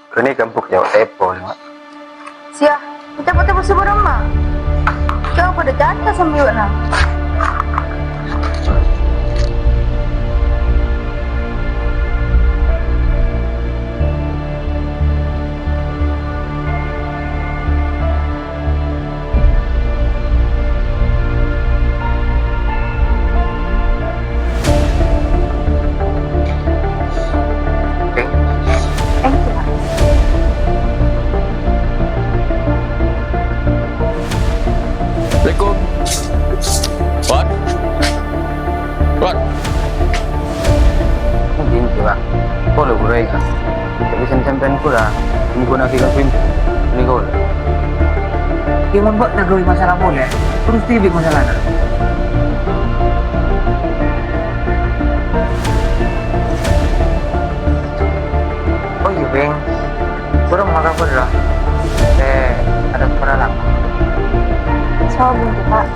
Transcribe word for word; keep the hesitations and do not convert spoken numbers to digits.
Ghânèka empuk jâwâ tepo, Mak. Siya, tepo-tepo sè bârâmma? Jâwâ padâ cata sambi bâ'na. Thank you, Pak. Assalamualaikum. Wan. Wan. Mungkin, Pak. Polè, polè, ya. Tapi sen-, sampèyan pura, menggunakan pintu. Ini kau. Yâ, mon bâ'na ghâbây masalah polè, terros dhibi' masalahna. Oh iyâ, Beng. Buru maka buru. Eh, ada peralatan. Salam, Pak.